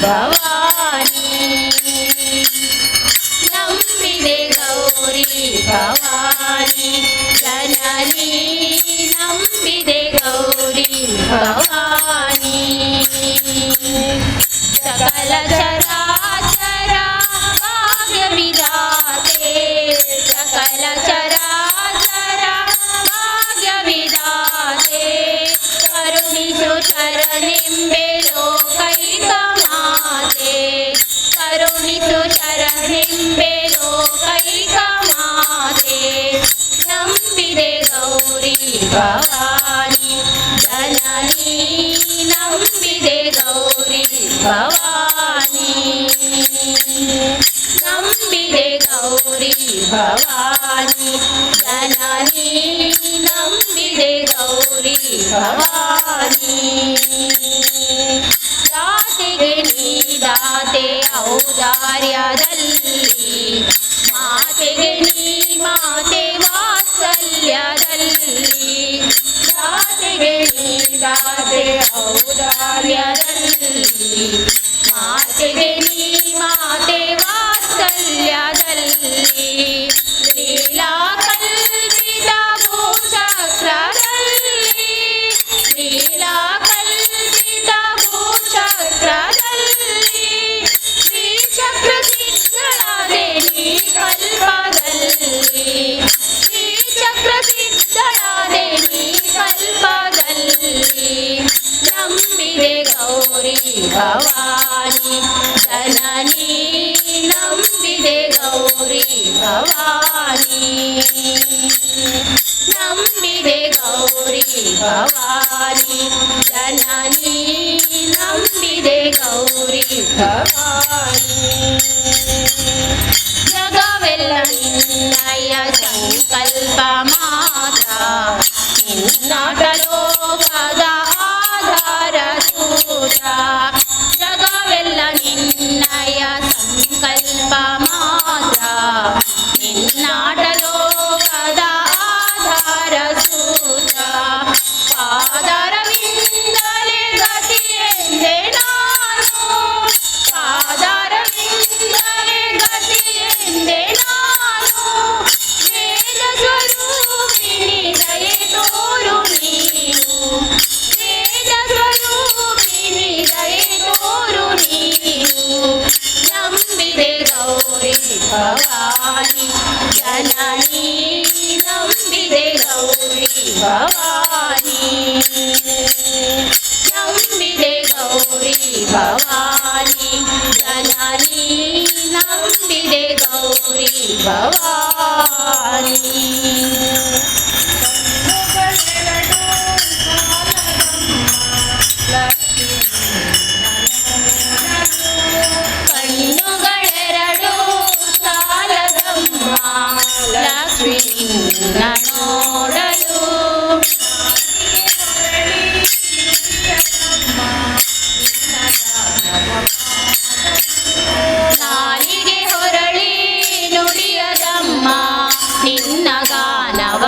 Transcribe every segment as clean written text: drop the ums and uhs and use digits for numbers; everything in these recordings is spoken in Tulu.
ಭವಾನಿ, ನಂಬಿದೆ ಗೌರಿ ಭವಾನಿ ಜನನಿ, ನಂಬಿದೆ ಗೌರಿ ಭವಾನಿ. ಸಕಲ ಚರಾಚರ ಭಾಗ್ಯ ವಿಧಾತೆ, ಸಕಲ ಚರಾಚರ ಭಾಗ್ಯ ವಿಧಾತೆ, ಕರುಣಿಸು ಶರಣೆಂಬೆ ಲೋಕೈಕ ಮಾತೆ, ಕರುಣಿಸು ಶರಣೆಂಬೆ ಲೋಕೈಕ ಮಾತೆ. ನಂಬಿದೆ ಗೌರಿ ಭವಾನಿ ಜನನಿ, ನಂಬಿದೆ ಗೌರಿ ಭವಾನಿ, ನಂಬಿದೆ ಗೌರಿ ಭವಾನಿ ಜನನಿ, ನಂಬಿದೆ ಗೌರಿ ಭವಾನಿ. ದಾತೆಗೆ ನೀ ದಾತೆ ಔದಾರ್ಯದಲ್ಲಿ, ಮಾತೆಗೆ ನೀ ಮಾತೆ ವಾತ್ಸಲ್ಯದಲ್ಲಿ. ದಾತೆಗೆ ನೀ ದಾತೆ ಔದಾರ್ಯದಲ್ಲಿ, ಮಾತೆಗೆ ನೀ ಮಾತೆ ವಾತ್ಸಲ್ಯದಲ್ಲಿ. ಲೀಲಾ ಕಲ್ಪಿತ ಭೂಚಕ್ರದಲ್ಲಿ, ಲೀಲಾ ಕಲ್ಪಿತ ಭೂಚಕ್ರದಲ್ಲಿ, ಶ್ರೀಚಕ್ರ ಸಿದ್ಧಳಾದೆ ನೀ ಕಲ್ಪದಲ್ಲಿ, ಶ್ರೀಚಕ್ರ ಸಿದ್ಧಳಾದೆ ನೀ ಕಲ್ಪದಲ್ಲಿ. ನಂಬಿದೆ ಗೌರಿ ಭವಾನಿ ಜನನಿ, ನಂಬಿದೆ ಗೌರಿ ಭವಾನಿ, ನಂಬಿದೆ ಗೌರಿ ಭವಾನಿ ಜನನಿ, ನಂಬಿದೆ ಗೌರಿ ಭವಾನಿ. ಜಗವೆಲ್ಲ ನಿನ್ನಯ ಸಂಕಲ್ಪ ಮಾತ್ರ, ನಿನ್ನಾಟ ಲೋಕದ ಆಧಾರ ಸೂತ್ರ. ಜಗವೆಲ್ಲ ನಿನ್ನಯ ಸಂಕಲ್ಪ ಮಾತ್ರ, ನಿನ್ನಾಟ ಲೋಕದ ಆಧಾರ ಸೂತ್ರ. ಪಾದಾರವಿಂದಲೇ ಗತಿಯೆಂದೆ ನಾನು, ಪಾದಾರವಿಂದಲೇ ಗತಿಯೆಂದೆ ನಾನು. ವೇದ ಸ್ವರೂಪಿಣಿ ದಯೆ ತೋರು ನೀನು, ವೇದ ಸ್ವರೂಪಿಣಿ ದಯೆ ತೋರು ನೀನು. ನಂಬಿದೆ ಗೌರಿ ಭವಾನಿ ಜನನಿ, ನಂಬಿದೆ ಗೌರಿ ಭವಾನಿ, ನಂಬಿದೆ ಗೌರಿ ಭವಾನಿ ಜನನಿ, ನಂಬಿದೆ ಗೌರಿ ಭವಾನಿ. ಕಣ್ಣುಗಳೆರಡು ಸಾಲದಮ್ಮ ಲಕ್ಷ್ಮೀ ನೋಡಲು. ಕಣ್ಣುಗಳೆರಡು ಸಾಲದಮ್ಮ ಲಕ್ಷ್ಮೀ ನಿನ್ನ ನೋಡಲು. ಹೊರಳಿ ನುಡಿಯದಮ್ಮ ನಿನ್ನ ಗಾನವ ನಾಲಿಗೆ ಹೊರಳಿ ನುಡಿಯದಮ್ಮ ನಿನ್ನ ಗಾನವ.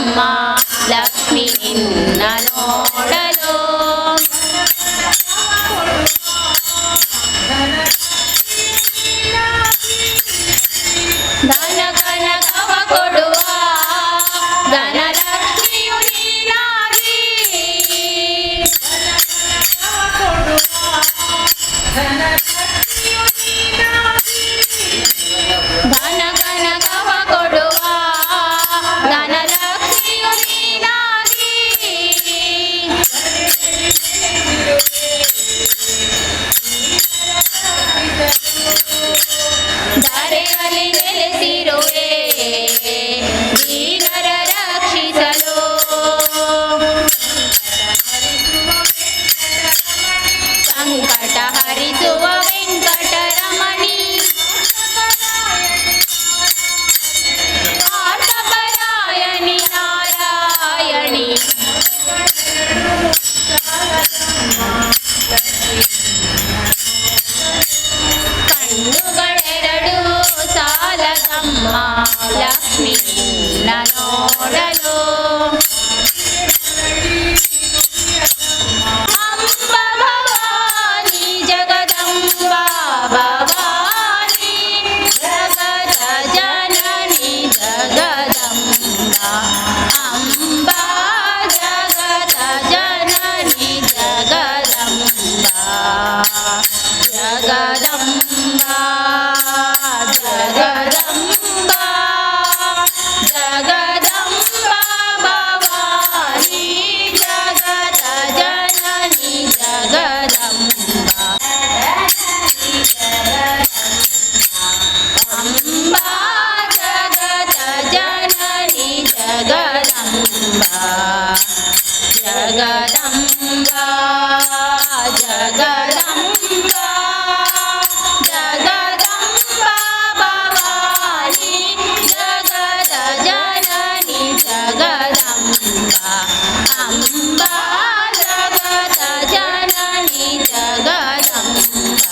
ಸಾಲದಮ್ಮ ಲಕ್ಷ್ಮಿ ನಿನ್ನ ನೋಡಲು. ಧನ ಕನಕವ ಕೊಡುವ ಧನಲಕ್ಷ್ಮಿಯು ನೀನಾಗಿ. ಧನಲಕ್ಷ್ಮಿಯು ನೀನಾಗಿ. ಧನ ಕನಕವ ಕೊಡುವ ಧನಲಕ್ಷ್ಮಿಯು ನೀನಾಗಿ. ಧರೆಯಲ್ಲಿ ನೆಲೆಸಿರುವೆ ದೀನರ ರಕ್ಷಿಸಲು. ಸಂಕಟ ಹರಿಸುವ ವೆಂಕಟರಮಣಿ, ಆರ್ತಪರಾಯಣಿ ನಾರಾಯಣಿ. ಕಣ್ಣುಗಳೆರಡು ಸಾಲದಮ್ಮ ಲಕ್ಷ್ಮಿ ನಿನ್ನ ನೋಡಲು. ಅಂಬ ಭವಾನಿ, ಜಗದಂಬ ಭವಾನಿ, ಜಗದ ಜನನಿ ಜಗದಂಬ. ಅಂಬ ಜಗದ ಜನನಿ ಜಗದಂಬ, ಜಗದಂಬ ಜಗದಂಬ, ಜಗದಂಬ ಭವಾನಿ, ಜಗದ ಜನನಿ ಜಗದಂಬ. ಅಂಬಾ ಜಗದ ಜನನಿ ಜಗದಂಬ, ಜಗದಂಬ ಜಗದಂಬ, ಜಗದಂಬ ಭವಾನಿ, ಜಗದ ಜನನಿ ಜಗದಂಬ. ಅಂಬಾ ಜಗದ ಜನನಿ ಜಗದಂಬ.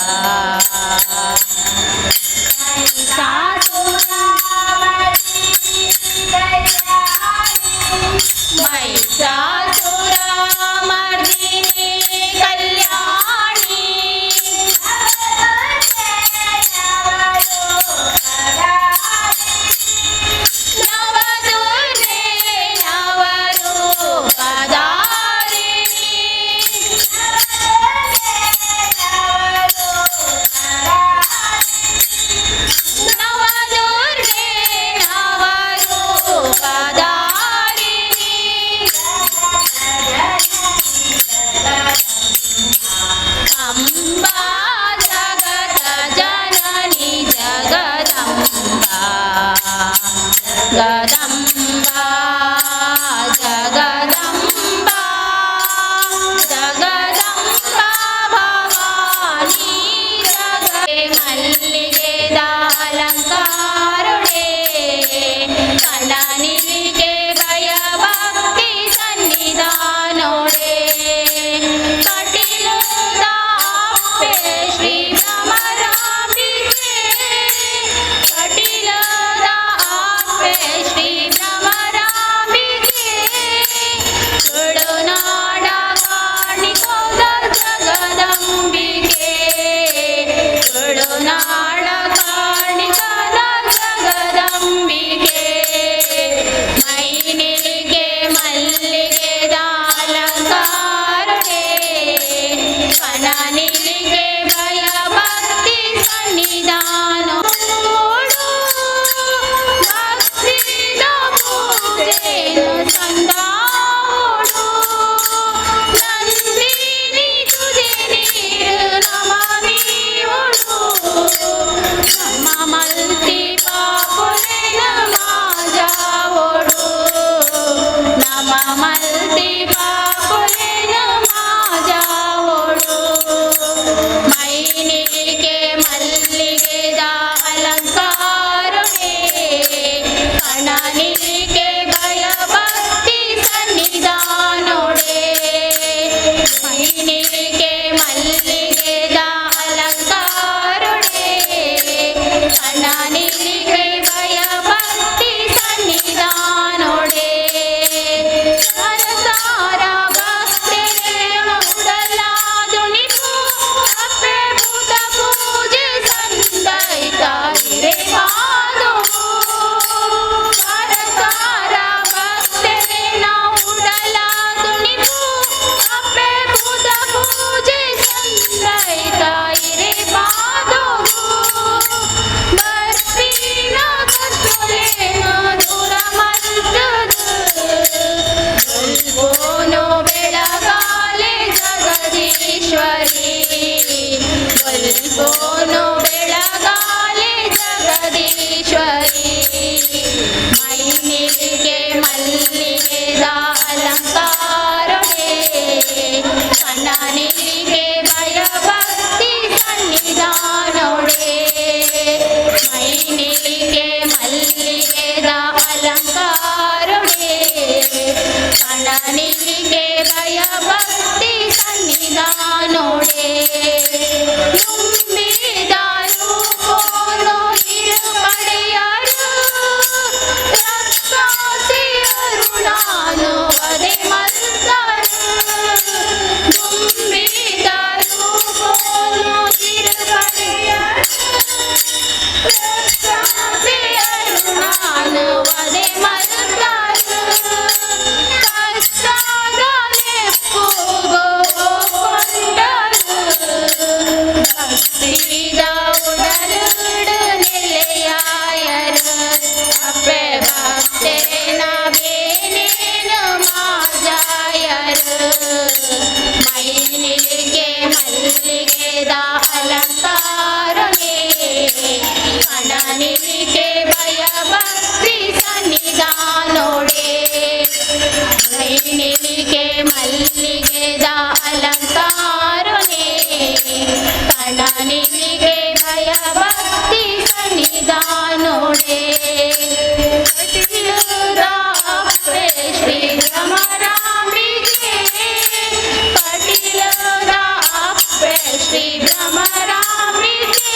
ವಧೆ ಮಲ್ತರು ದುಂಬಿದ ರೂಪೋನು ತಿರುಪಡೆಯರು ರಕ್ಷಾಸೆ ಅರುಣಾನ ವಧೆ ಮಲ್ತರು ಕಷ್ಟದ ನೆಪ್ಪುಗೋ ಕೊಂಡರು ಭಕ್ತಿದ ಉಡಲುಡು ನೆಲೆಯಾಯರು ಅಪ್ಪೆ ಭಕ್ತೆರೆನ ಬೇನೇನು ಮಾಜಾಯರು ಮೈನಿಲಿಗೆ ಮಲ್ಲಿಗೆದ ಅಲಂಕಾರನೇ ಕಣನಿಲಿಗೆ ಭಯ ಭಕ್ತಿ ಸನ್ನಿಧಾನೋಡೆ ಮೈನಿಲಿಗೆ ಮಲ್ಲಿಗೆದ ಅಲಂಕಾರನೇ ಕಣನಿಲಿಗೆ ಭಯ ಭಕ್ತಿ ಸನ್ನಿಧಾನೋಡೆ ಕಟೀಲುದಾಪೆ ಶ್ರೀ ಭ್ರಮರಾಂಬಿಗೆ ಕಟೀಲುದಾಪೆ ಶ್ರೀ ಭ್ರಮರಾಂಬಿಗೆ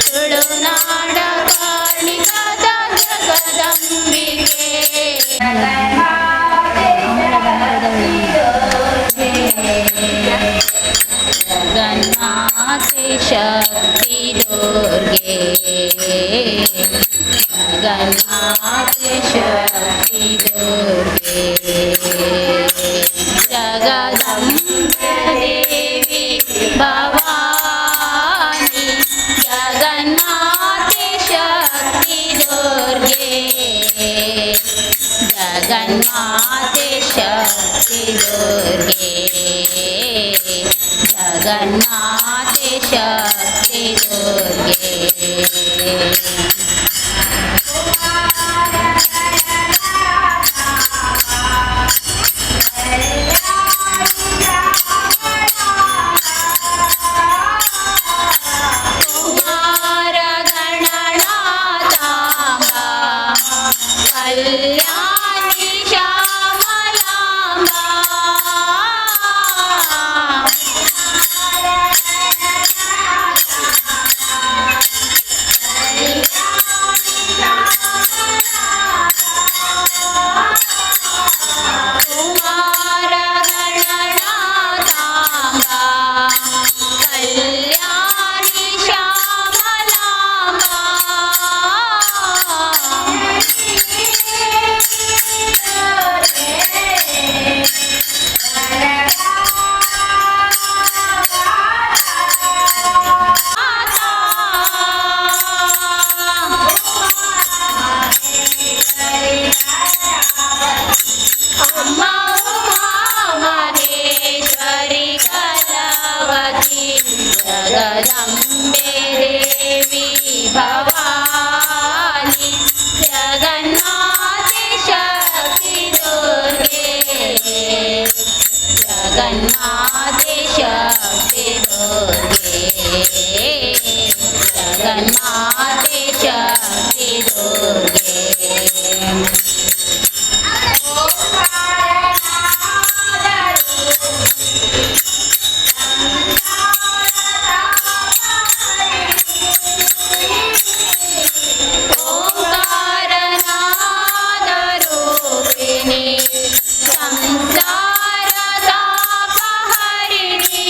ತುಳುನಾಡ ಕಾರ್ಣಿಕದ ಜಗದಂಬಿಕೆ. ಜಗನ್ಮಾತೆ ಶಕ್ತಿ ದುರ್ಗೆ, ಜಗನ್ಮಾತೆ ಶಕ್ತಿ ದುರ್ಗೆ, ಜಗದಂಬೆ ದೇವಿ ಭವಾನಿ, ಜಗನ್ಮಾತೆ ಶಕ್ತಿ ದುರ್ಗೆ, ಜಗನ್ಮಾತೆ ಶಕ್ತಿ ದುರ್ಗೆ, ಜಗನ್ಮಾತೆ ಶಕ್ತಿ ದುರ್ಗೆ. ಕುಮಾರ ಗಣನಾಥಾಂಬ ಕಲ್ಯಾಣಿ ಶ್ಯಾಮಲಾಂಬ. ಕುಮಾರ ಗಣನಾಥಾಂಬ ಕಲ್ಯಾಣಿ ಶ್ಯಾಮಲಾಂಬ. ಅಮ್ಮ ಉಮಾ ಮಹೇಶ್ವರಿ ಕಲಾವತಿ ಜಗದಂಬೆ ದೇವಿ ಭವಾನಿ, ಜಗನ್ಮಾತೆ ಶಕ್ತಿ ದುರ್ಗೆ, ಜಗನ್ಮಾತೆ ಶಕ್ತಿ ದುರ್ಗೆ, ಜಗನ್ಮಾತೆ ಶಕ್ತಿ ದುರ್ಗೆ. ಓಂಕಾರನಾದರೂಪಿಣಿ ಸಂಸಾರ ತಾಪಹರಿಣಿ.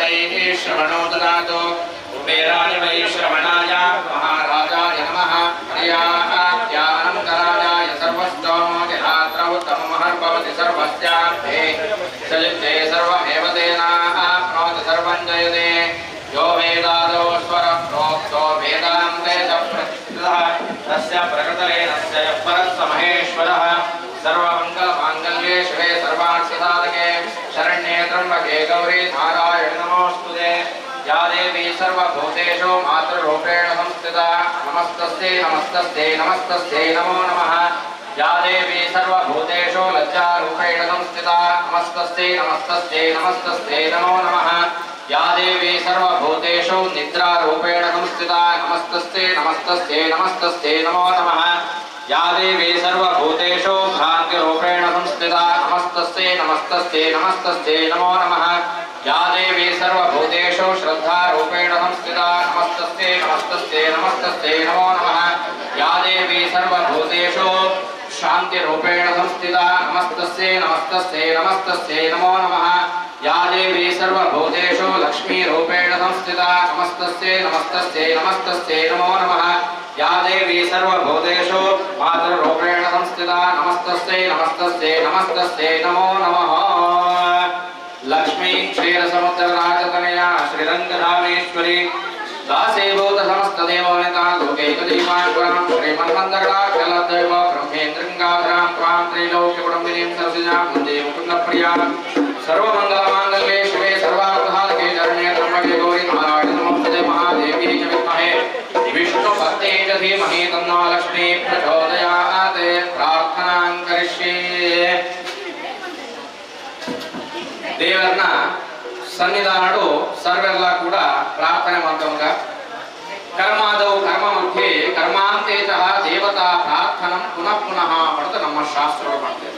वैश्रवणो ददातु कुबेराय वैश्रवणाय महाराजाय नमः हर्यात्यानन्तराजाय सर्वस्तोमोतिरात्र उत्तममहर्भवति सर्वस्यार्थे सयुक्ते सर्वमेव तेनाप्नोति सर्वं जयते यो वेदादौ स्वरः प्रोक्तो वेदान्ते च प्रतिष्ठितः तस्य प्रकृतलेनस्य यः परः स महेश्वरः सर्वमङ्गलमाङ्गल्ये शिवे सर्वार्थसाधके शरण्ये त्र्यम्बके गौरी नारायणि नमोऽस्तुते या देवी सर्वभूतेषु मातृरूपेण संस्थिता नमस्तस्यै नमस्तस्यै नमस्तस्यै नमो नमः या देवी सर्वभूतेषु लज्जारूपेण संस्थिता नमस्तस्यै नमस्तस्यै नमस्तस्यै नमो नमः या देवी सर्वभूतेषु निद्रारूपेण संस्थिता नमस्तस्यै नमस्तस्यै नमस्तस्यै नमो नमः या देवी सर्वभूतेषु भ्रान्तिरूपेण संस्थिता नमस्तस्यै नमस्तस्यै नमस्तस्यै नमो नमः या देवी सर्वभूतेषु श्रद्धारूपेण संस्थिता नमस्तस्यै नमस्तस्यै नमस्तस्यै नमो नमः या देवी सर्वभूतेषु शान्तिरूपेण संस्थिता नमस्तस्यै नमस्तस्यै नमस्तस्यै नमो नमः या देवी सर्वभूतेषु लक्ष्मीरूपेण संस्थिता नमस्तस्यै नमस्तस्यै नमस्तस्यै नमो नमः या देवी सर्वभूतेषु मातृरूपेण संस्थिता नमस्तस्यै नमस्तस्यै नमस्तस्यै नमो नमः लक्ष्मी क्षीरसमुद्रराजतनया श्रीरङ्गधामेश्वरी दासीभूत समस्तदेववनिता लोकैकदीपाङ्कुरां श्रीमन्मन्दकटाक्षलदैव ब्रह्मेन्द्रङ्गाधरां त्वां त्रैलोक्यकुटुम्बिनीं सरसिजां वन्दे मुकुन्दप्रियां सर्वमङ्गलमाङ्गल्ये शिवे सर्वार्थसाधके शरण्ये त्र्यम्बके गौरी नारायणि नमोस्तुते महादेवी च विद्महे विष्णुपत्नी च धीमहि तन्नो लक्ष्मी प्रचोदयात् प्रार्थनां करिष्ये. ದೇವರನ್ನ ಸನ್ನಿಧಾನಡು ಸರ್ವೆಲ್ಲ ಕೂಡ ಪ್ರಾರ್ಥನೆ ಮಾಡ್ತವಂಗ ಕರ್ಮಾದವು ಕರ್ಮ ಮಧ್ಯೆ ಕರ್ಮಾಂತೇ ಚ ದೇವತಾ ಪ್ರಾರ್ಥನಂ ಪುನಃ ಪುನಃ ಪಡೆದು ನಮ್ಮ ಶಾಸ್ತ್ರಗಳು ಮಾಡ್ತೇವೆ.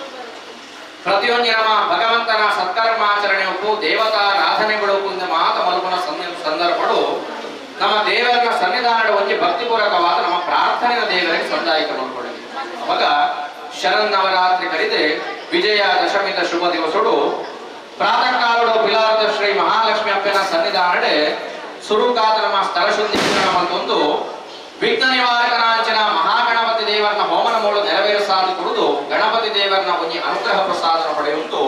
ಪ್ರತಿಯೊಂದು ನಮ್ಮ ಭಗವಂತನ ಸತ್ಕರ್ಮಾಚರಣೆಯಕ್ಕೂ ದೇವತಾ ರಾಧನೆಗಳು ಕುಂದ ಮಾತ ಮಲ್ಪುನ ಸಂದರ್ಭಗಳು ನಮ್ಮ ದೇವರನ್ನ ಸನ್ನಿಧಾನಡು ಒಂಜಿ ಭಕ್ತಿಪೂರ್ವಕವಾದ ನಮ್ಮ ಪ್ರಾರ್ಥನೆಯ ದೇವರಿಗೆ ಸಂದಾಯಕ ಮಾಡಿಕೊಳ್ಳಿ. ಅವಾಗ ಶರನ್ನವರಾತ್ರಿ ಕರಿದೆ ವಿಜಯ ದಶಮಿತ ಶುಭ ದಿವಸಡು ಪ್ರಾತಃ ಕಾಲಡು ಬಿಲಾರದ ಶ್ರೀ ಮಹಾಲಕ್ಷ್ಮಿ ಅಪ್ಪನ ಸನ್ನಿಧಾನಡೆ ಸುರುಕಾದ ನಮ್ಮ ಸ್ಥಳ ಶುದ್ಧೀಕರಣ ಮತ್ತೊಂದು ವಿಘ್ನ ನಿವಾರಕನಾಂಚನ ಮಹಾಗಣಪತಿ ದೇವರನ್ನ ಹೋಮನ ಮೂಲ ನೆರವೇರಿಸಾದ ಕುರಿತು ಗಣಪತಿ ದೇವರನ್ನ ಒಂಜಿ ಅನುಗ್ರಹ ಪ್ರಸಾದನ ಪಡೆಯುವಂತು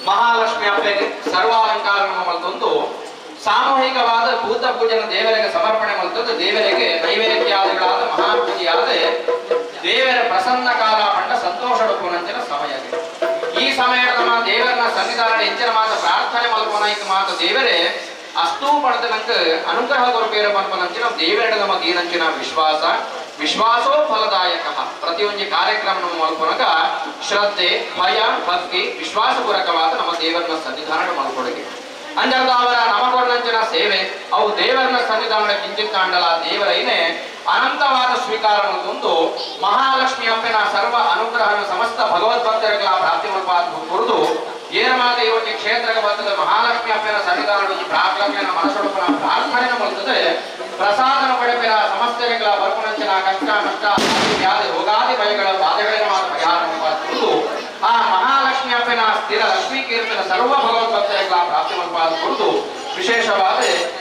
ಮಹಾಲಕ್ಷ್ಮಿ ಅಪ್ಪಗೆ ಸರ್ವಾಲಂಕಾರ ಮತ್ತೊಂದು ಸಾಮೂಹಿಕವಾದ ಭೂತ ಪೂಜನ ದೇವರಿಗೆ ಸಮರ್ಪಣೆ ಮಲ್ತದ್ದು ದೇವರಿಗೆ ನೈವೇದ್ಯಾದಿಗಳಾದ ಮಹಾಪೂಜೆಯಾದ ದೇವರ ಪ್ರಸನ್ನ ಕಾಲ ಪಂಡ ಸಂತೋಷಡುಪುನಂಚಿನ ಸಮಯ. ಈ ಸಮಯ ನಮ್ಮ ದೇವರನ್ನ ಸನ್ನಿಧಾನ ಎಂಚಿನ ಮಾತ ಪ್ರಾರ್ಥನೆ ಮಲ್ಪನಾಯ್ತು ಮಾತ ದೇವರೇ ಅಷ್ಟೂ ಪಡೆದ ನಂಗೆ ಅನುಗ್ರಹ ಕೊರಪೇರ ಪನ್ಪನಂಚಿನ ದೇವರ ನಮಗೆ ಏನಂಚಿನ ವಿಶ್ವಾಸ ವಿಶ್ವಾಸೋ ಫಲದಾಯಕ. ಪ್ರತಿಯೊಂದು ಕಾರ್ಯಕ್ರಮ ನಮ್ಮ ಮಲ್ಪನಗ ಶ್ರದ್ಧೆ ಭಯ ಭಕ್ತಿ ವಿಶ್ವಾಸಪೂರ್ವಕವಾದ ನಮ್ಮ ದೇವರನ್ನ ಸನ್ನಿಧಾನ ಮಲ್ಕೊಡಗೆ ಅಂಜಾದ ಅವರ ನಮಕೊಡನಂಚಿನ ಸೇವೆ ಅವು ದೇವರನ್ನ ಸನ್ನಿಧಾನ ಕಿಂಚಿತ್ತಾಂಡಲ ದೇವರೈನೇ ಅನಂತವಾದ ಸ್ವೀಕಾರ ಮತ್ತೊಂದು ಮಹಾಲಕ್ಷ್ಮಿ ಅಪ್ಪನ ಸರ್ವ ಅನುಗ್ರಹನ ಸಮಸ್ತ ಭಗವದ್ಭಕ್ತರಿಗಳ ಪ್ರಾಪ್ತಿ ಕುರಿತು ಏರಮಾದ ಇವತ್ತು ಕ್ಷೇತ್ರಕ್ಕೆ ಬರ್ತದೆ ಮಹಾಲಕ್ಷ್ಮಿ ಅಪ್ಪನ ಸನ್ನಿಧಾನ ಪ್ರಾರ್ಥನೆಯ ಮನಸ್ಸೊಡಪನ ಪ್ರಾರ್ಥನೆ ಬರ್ತದೆ ಪ್ರಸಾದನ ಪಡೆಪಿರ ಸಮಸ್ಯೆಗಳ ಬರ್ಪುನಂಚಿನ ಕಷ್ಟ ನಷ್ಟ ವ್ಯಾಧಿ ರೋಗಾದಿ ಭಯಗಳ ಬಾಧೆಗಳಿನ ಪರಿಹಾರ ಕುರಿತು ಆ ಮಹಾಲಕ್ಷ್ಮಿ ಅಪ್ಪನ ಸ್ಥಿರ ಲಕ್ಷ್ಮೀ ಕೀರ್ತನ ಸರ್ವ ಭಗವದ್ಭಕ್ತರಿಗಳ ಪ್ರಾಪ್ತಿ ಕುರಿತು ವಿಶೇಷವಾದ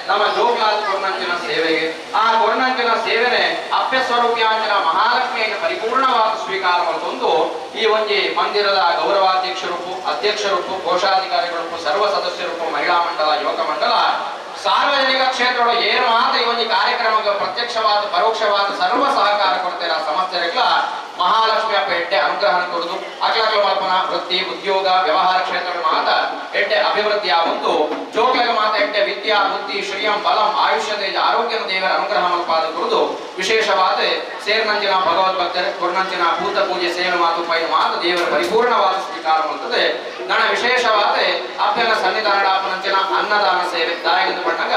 ನಮ್ಮ ಜೋಗ್ಲಾದ ಕೊರ್ಣಂಚಿನ ಸೇವೆಗೆ ಆ ಕೊರ್ಣಂಚಿನ ಸೇವೆನೆ ಅಪ್ಯ ಸ್ವರೂಪ್ಯಾಂಚಿನ ಮಹಾಲಕ್ಷ್ಮಿಯನ್ನು ಪರಿಪೂರ್ಣವಾದ ಸ್ವೀಕಾರ ಮಾಡಿಕೊಂಡು ಈ ಒಂಜಿ ಮಂದಿರದ ಗೌರವಾಧ್ಯಕ್ಷರು ಅಧ್ಯಕ್ಷರು ಕೋಶಾಧಿಕಾರಿಗಳು ಸರ್ವ ಸದಸ್ಯರು ಮಹಿಳಾ ಮಂಡಲ ಯುವಕ ಮಂಡಲ ಸಾರ್ವಜನಿಕ ಕ್ಷೇತ್ರಗಳು ಏನು ಮಾತ್ರ ಈ ಒಂದು ಕಾರ್ಯಕ್ರಮಕ್ಕೆ ಪ್ರತ್ಯಕ್ಷವಾದ ಪರೋಕ್ಷವಾದ ಸರ್ವ ಸಹಕಾರ ಕೊಡ್ತೀರ ಸಮಸ್ಯೆಗಳ ಮಹಾಲಕ್ಷ್ಮಿ ಅಪ್ಪ ಎಡ್ಡೆ ಅನುಗ್ರಹ ಕೊಡುದು ಅಕ್ಲಕ್ಲ ಮಲ್ಪನ ವೃತ್ತಿ ಉದ್ಯೋಗ ವ್ಯವಹಾರ ಕ್ಷೇತ್ರಗಳ ಮಾತ ಎಡ್ಡೆ ಅಭಿವೃದ್ಧಿ ಆವಂತು ಜೋಕ್ಲಗ ಮಾತ ಎಡ್ಡೆ ವಿದ್ಯಾ ಬುದ್ಧಿ ಶ್ರೀಯಂ ಬಲಂ ಆಯುಷ್ಯ ತೇಜ ಆರೋಗ್ಯ ದೇವರ ಅನುಗ್ರಹ ಮಲ್ಪಾದ ಕುರಿತು ವಿಶೇಷವಾದ ಸೇರ್ನಂಚಿನ ಭಗವದ್ಭಕ್ತರ ಕೊರ್ನಂಚಿನ ಭೂತ ಪೂಜೆ ಸೇವೆ ಮಾತು ಪೈನ ಮಾತು ದೇವರ ಪರಿಪೂರ್ಣವಾದ ಸ್ವೀಕಾರ ಮಾಡ್ತದೆ. ನನ್ನ ವಿಶೇಷವಾದ ಅಪ್ಪನ ಸನ್ನಿಧಾನಡಾಪನಂಚಿನ ಅನ್ನದಾನ ಸೇವೆ ದಾಯಕಂದು ಪಣ್ಣಗ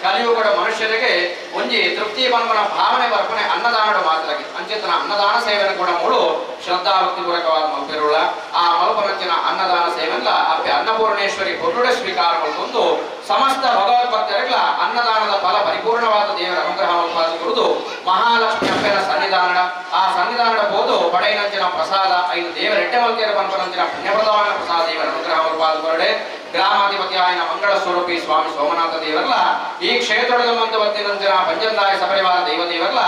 ಕಲಿಯುಗದ ಮನುಷ್ಯರಿಗೆ ಒಂಜಿ ತೃಪ್ತಿ ಪನ್ಪನ ಭಾವನೆ ಬರ್ಪಣೆ ಅನ್ನದಾನದ ಮಾತಲಾಗಿ ಅಂಚಿತನ ಅನ್ನದಾನ ಸೇವೆಯನ್ನು ಕೂಡ ಮೂಡು ಶ್ರದ್ಧಾಭಕ್ತಿಪೂರ್ವಕವಾದ ಮಲ್ಪಿರುಳ ಆ ಮಲ್ಪನಂಚಿನ ಅನ್ನದಾನ ಸೇವೆಲ್ಲ ಅಪ್ಪೆ ಅನ್ನಪೂರ್ಣೇಶ್ವರಿ ಪೊರ್ಲುಡೆ ಸ್ವೀಕಾರ ಮಲ್ತೊಂದು ಸಮಸ್ತ ಭಗವದ್ಭಕ್ತರಿಗಳ ಅನ್ನದಾನದ ಫಲ ಪರಿಪೂರ್ಣವಾದ ದೇವರ ಅನುಗ್ರಹ ಮಲ್ಪಾದ ಕುರಿತು ಮಹಾಲಕ್ಷ್ಮಿ ಅಪ್ಪೆನ ಸನ್ನಿಧಾನದ ಆ ಸನ್ನಿಧಾನದ ಹೋದು ಪಡೆಯಿನಂಚಿನ ಪ್ರಸಾದ ಐದು ದೇವರ ಎಡ್ಡೆ ಮಲ್ತೇರ ಪನ್ಪನಂಚಿನ ಪುಣ್ಯಪ್ರದವಾದ ಪ್ರಸಾದ ದೇವರ ಅನುಗ್ರಹ ಮಲ್ಪಾದ ಕೊರಡೆ ಗ್ರಾಮಾಧಿಪತಿ ಆಯನ ಮಂಗಳ ಸ್ವರೂಪಿ ಸ್ವಾಮಿ ಸೋಮನಾಥ ದೇವರ್ಲ ಈ ಕ್ಷೇತ್ರದ ಮಂತ ಬತ್ತಿನಂಚಿನ ಪಂಚಂದಾಯ ಸಪರಿವಾರ ದೈವ ದೇವರ್ಲ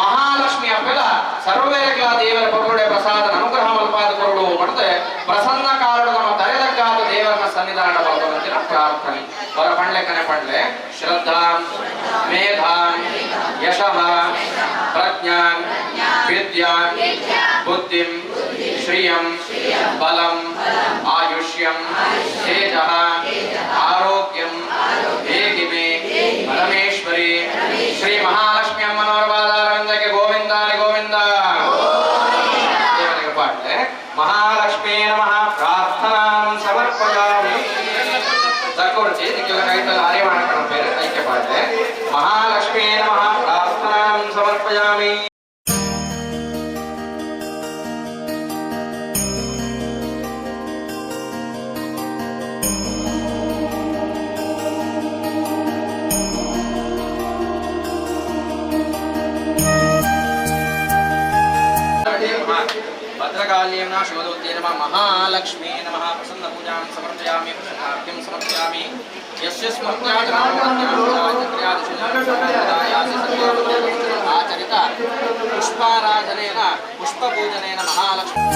ಮಹಾಲಕ್ಷ್ಮಿ ಅಪ್ಪೆಲ ಸರ್ವೇರಕ್ಲ ದೇವರ ಪೊರುಡೆ ಪ್ರಸಾದ ಅನುಗ್ರಹ ಮಲ್ಪಾದ ಕೊರಡು ಪಡೆದು ಪ್ರಸನ್ನ ಕಾರಣ ನಮ್ಮ ತರೆದಕ್ಕಾದ ದೇವರನ್ನ ಸನ್ನಿಧಾನ ಬರ್ತದಂಚಿನ ಪ್ರಾರ್ಥನೆ. ಹೊರ ಪಂಡ್ಲೆ ಕನೆ ಪಂಡ್ಲೆ ಶ್ರದ್ಧಾ ಮೇಧಾ ಯಶಃ ಪ್ರಜ್ಞಾನ್ ವಿದ್ಯಾನ್ ಬುದ್ಧಿಂ ಶ್ರಿಯಂ ಬಲಂ ಆಯುಷ್ಯಂ ತೇಜಃ ಆರೋಗ್ಯಂ ದೇಹಿ ಮೇ ಪರಮೇಶ್ವರಿ ಶ್ರೀ ಮಹಾಲಕ್ಷ್ಮಿ ಅಮ್ಮನವರ ಪಾದಾರವಿಂದಕ್ಕೆ ಗೋವಿಂದ ಗೋವಿಂದ. ದೇವರಿಗೆ ಪಾಡ್ಲೆ ಮಹಾಲಕ್ಷ್ಮೀ ನಮಃ ಪ್ರಾರ್ಥನಾಂ ಸಮರ್ಪಯಾಮಿ. ದಕ್ಕೊಡ್ಚಿ ನಿಕ್ಕೆಲ್ಲ ಕೈತಲ್ಲ ಆರ್ಯವಾಣ ಕಣಪೇರು ಐಕ್ಯ ಪಾಡ್ಲೆ ಮಹಾಲಕ್ಷ್ಮೀ ನಮಃ ಪ್ರಾರ್ಥನಾಂ ಸಮರ್ಪಯಾಮಿ. ಭದ್ರಕಾಳ್ಯೇ ನಮಃ ಶಿವದೂತ್ಯೇ ನಮಃ ಮಹಾಲಕ್ಷ್ಮೀ ನಮಃ ಪ್ರಸನ್ನ ಪೂಜಾಂ ಸಮರ್ಪಯಾಮಿ ಪ್ರಸನ್ನಾರ್ಘ್ಯಂ ಸಮರ್ಪಯಾಮಿ. ಯಸ್ಯ ಸ್ಮೃತ್ಯಾಚರಿತ ಪುಷ್ಪಾರಾಧನೇನ ಪುಷ್ಪಪೂಜನೇನ ಮಹಾಲಕ್ಷ್ಮಿ.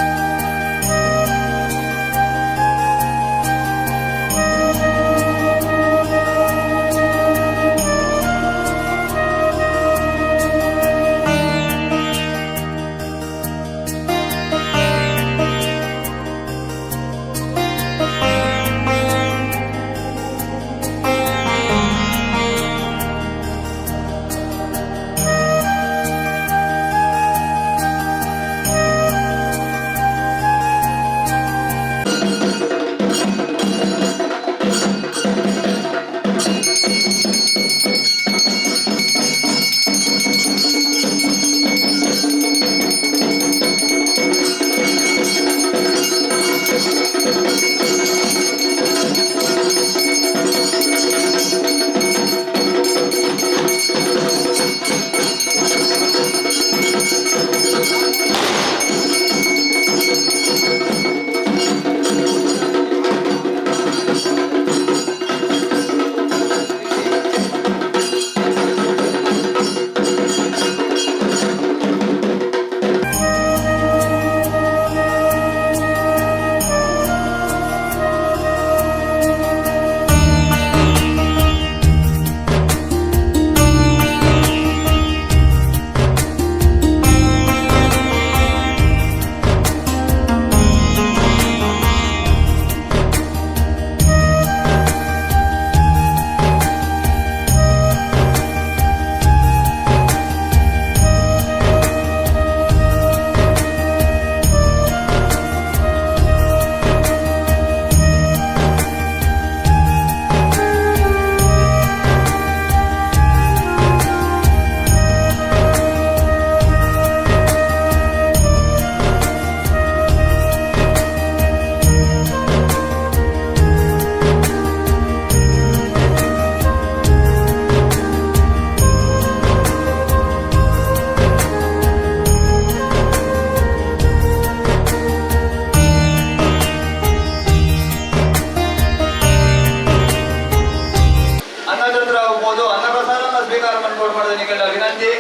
ಅನ್ನಛತ್ರ ಹೋಗ್ಬೋದು, ಅನ್ನಪ್ರಸಾದನ ಸ್ವೀಕಾರ ಮಾಡ್ಕೊಂಡು ಮಾಡೋದು ನಿಮಗೆ ವಿನಂತಿ.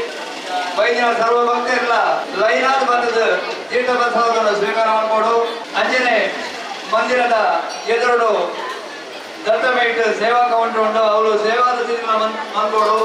ವೈದ್ಯನ ಸರ್ವ ಭಕ್ತರಿಲ್ಲ ಲೈನಾದ್ ಬಂದದ್ದು ತೀರ್ಥ ಪ್ರಸಾದವನ್ನು ಸ್ವೀಕಾರ ಮಾಡಿಕೊಡು. ಅಂಜನೆ ಮಂದಿರದ ಎದುರು ದತ್ತಮೇಟ್ ಸೇವಾ ಕೌಂಟರ್ ಉಂಟು, ಅವರು ಸೇವಾದ ಮಾಡ್ಕೊಡು.